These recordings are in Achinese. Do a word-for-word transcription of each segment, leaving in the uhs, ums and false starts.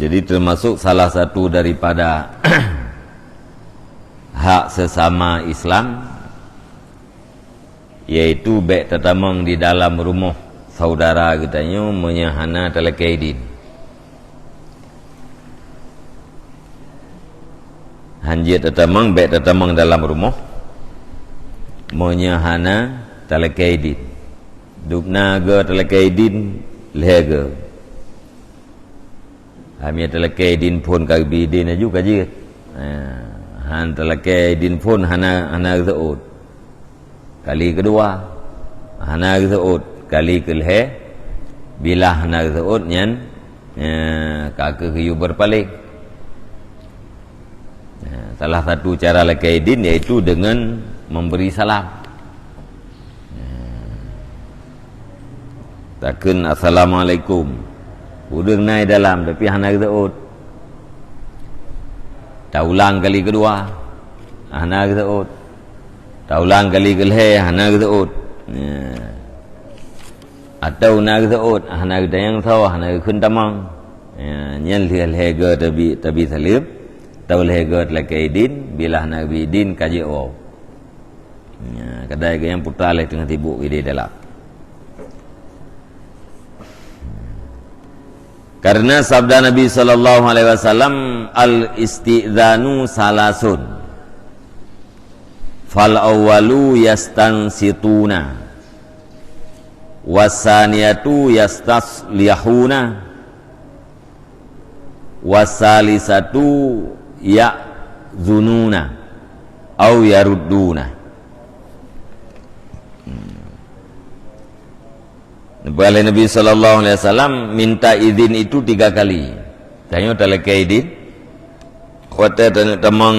Jadi, termasuk salah satu daripada hak sesama Islam, yaitu bèk tatamong di dalam rumoh saudara geutanyoe meunyoe hana talakèe idin. Hanjeuet tatamong, bèk tatamong dalam rumoh meunyoe hana talakèe idin. Dubna geuh talakèe idin lhèe geuh. Hana talakèe idin phôn ka geubi idin laju ka jeuet. Ha, han talakèe idin phôn hana, hana geuseuôt. Kali keudua, hana geuseuôt. Kali keulhèe, bila hana geuseuôt nyan, eh, ka kheueh geuyue beurpaléng. Nah, salah satu cara lakèe idin yaitu dengan memberi salam. Nah, takheun, "Assalamualaikum." Ureueng na i dalam, tapi hana geuseuôt. Taulang kali keudua, hana geuseuôt. Taulang kali keulhèe, hana geuseuôt. Nah. Atau na geuseuôt, hana geutanyong soe, hana geukheun tamong. Ya, nyan lheueh lhèe geuh tabi, tabi saleuem, atau lhèe geuh talakèe idin, bila hana geubi idin ka jeuet woe. Ya, kadai geuh nyang putra lé teungoh sibuk idéh dalam. Karena sabda Nabi sallallahu alaihi wasallam, "Al-isti'dzanu salasun. Fal awwalu yastansituna." Wasaniyatu yastaslihuna, wasalisatu ya'zununa au yarudduna. Neupeugah lé Nabi sallallahu alaihi wasallam, minta izin itu tiga kali. Tanyoe talakèe idin. Watèe taneuk tamong,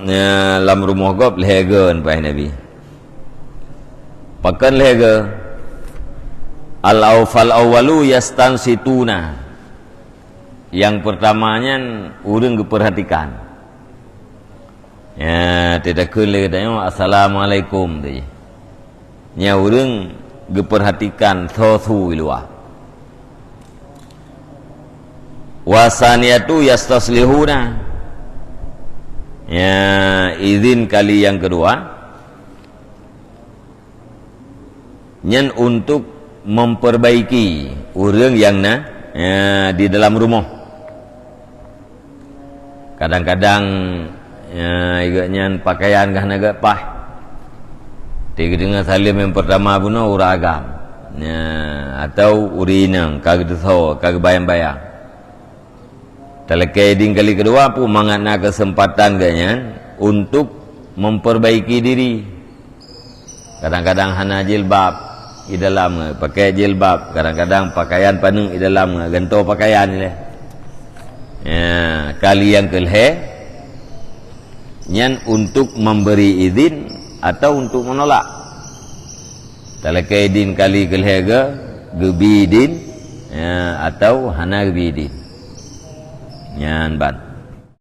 ya, lam rumoh gob lhèe geuh, neupeugah Nabi. Pakon lhèe geuh? Al-au-, fal awwalu yastansituna. Nyang peurtama nyan ureueng geupeurhatikan. Ya, teutakheun lé geutanyoe, "Assalamualaikum," teuh. Nyan ureueng geupeurhatikan soe su i luwa. Wasaniyatu yastaslihuna. Ya, izin kali nyang keudua, nyan untuk memperbaiki ureueng nyang na, ya, di dalam rumoh. Kadang-kadang, ya, gobnyan pakaian ka hana geupaih. Teudeungoe saleuem nyang peurtama bunoe ureueng agam, ya, atau ureueng inong ka geuteusoe, ka geubayang-bayang. Talakèe idin kali keudua pih mangat na keuseumpatan gobnyan untuk memperbaiki diri. Kadang-kadang hana jilbab i dalam, pakè jilbab, kadang-kadang pakaian paneuk i dalam, gantoe pakaian lé. Ya, kali nyang keulhèe nyan untuk memberi izin atau untuk menolak. Talakèe idin kali keulhèe geuh, geubi idin, ya, atau hana geubi idin. Nyan ban.